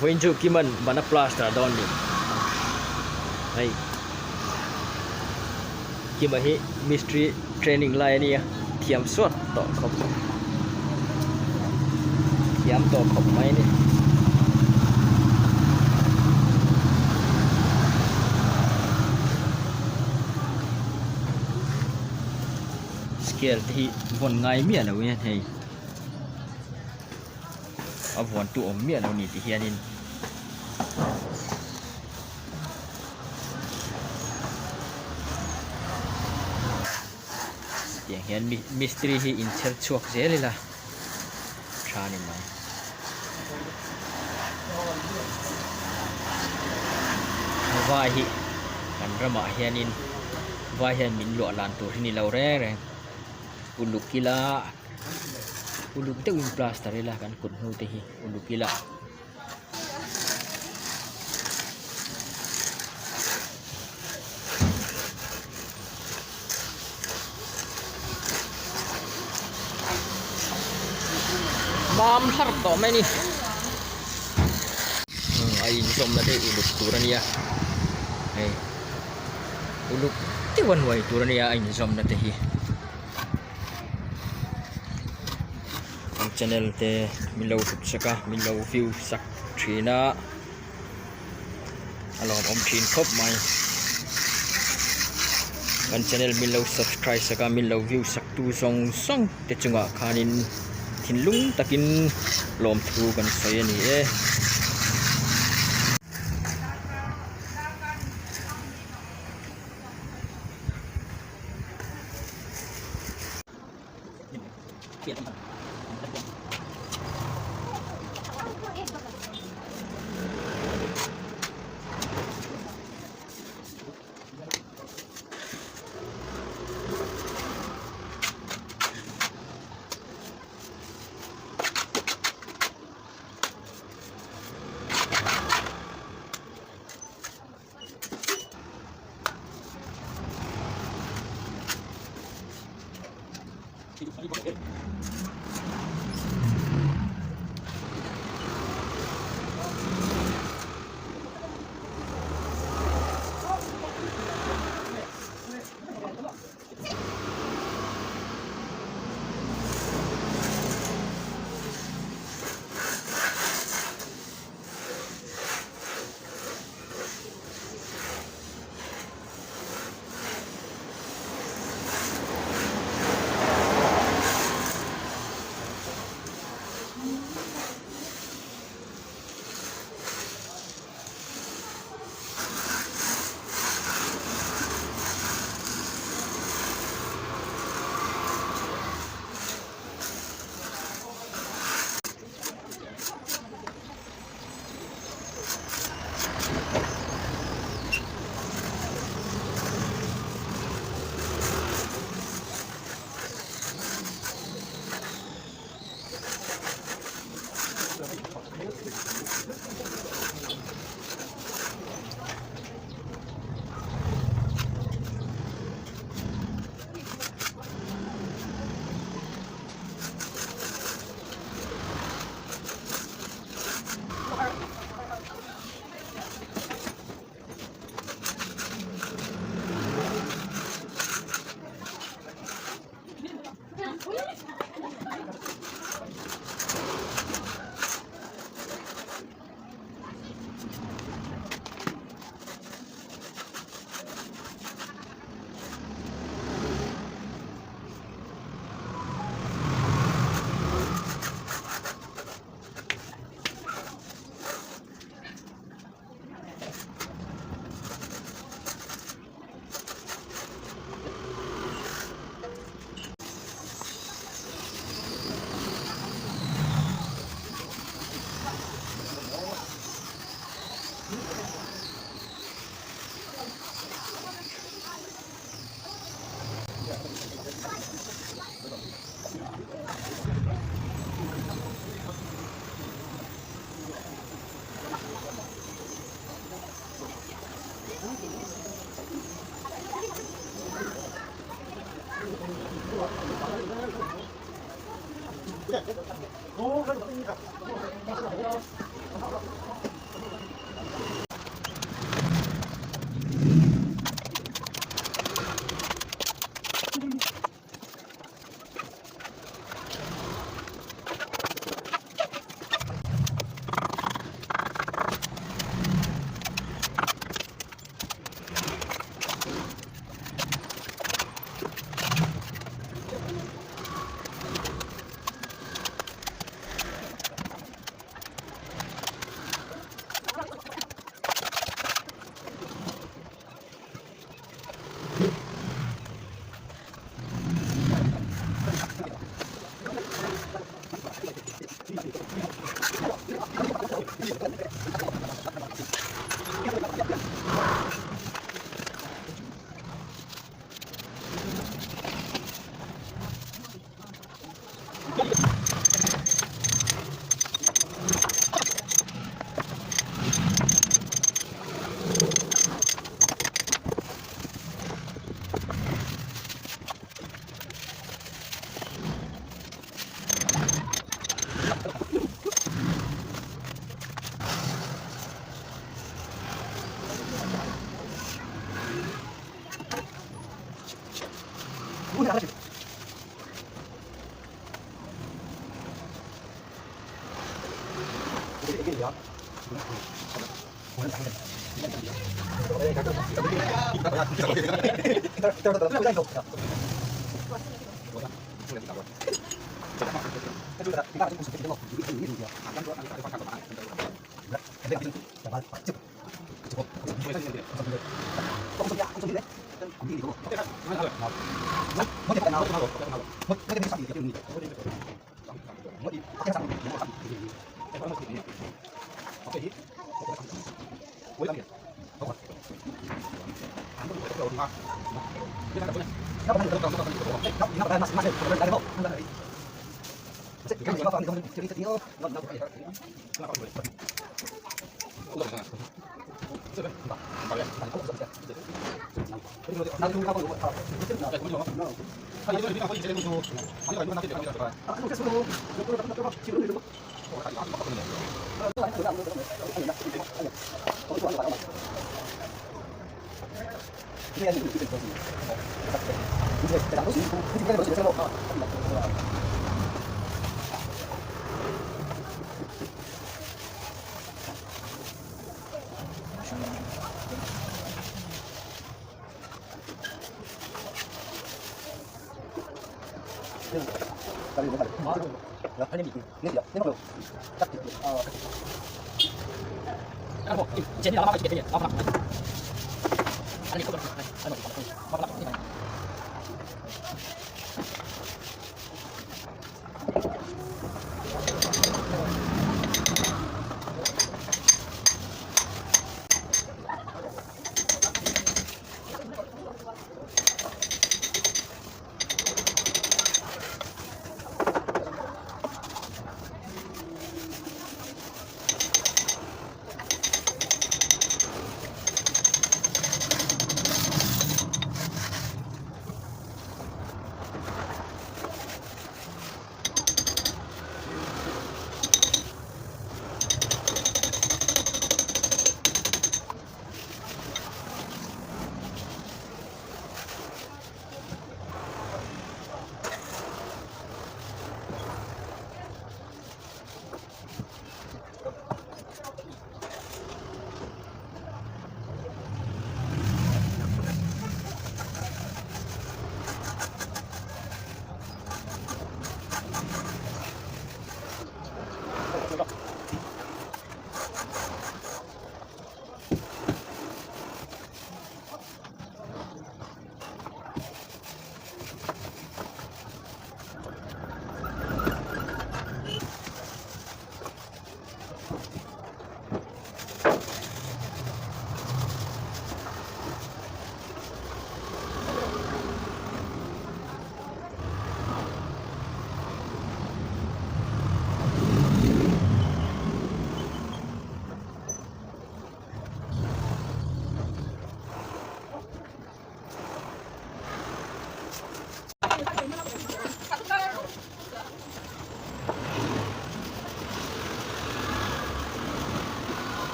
Vawiin chu Kiman ban a plaster dawn ni. Hei Kima hi mistri training lai a nia thiam suat tawh khawp thiam tawh khawp mai a ni. Scale te hi vawn ngai miah lo in hei. A vuan tu awm miah lo ni ti hianin tiang hian mistiri hi inchher chhuak zel ila tha ni mai. Vai hi kan ramah hianin vai hian min luah lan tur hi ni lo reng reng uluk ila. Uluk deuhin plaster ila kan kut hnu te hi uluk ila. Mam har tawh mai a ni. A inzawmna te uluk tur a nia hei uluk deuh a hnuai tur a nia a inzawmna te hi. Kan channel te min lo hrut sak a min lo view sak thin a a lawmawm thin khawp mai kan channel min lo subscribe sak a min lo view sak tu zawng zawng te chungah khanin thinlung takin lawmthu kan sawi a ni e.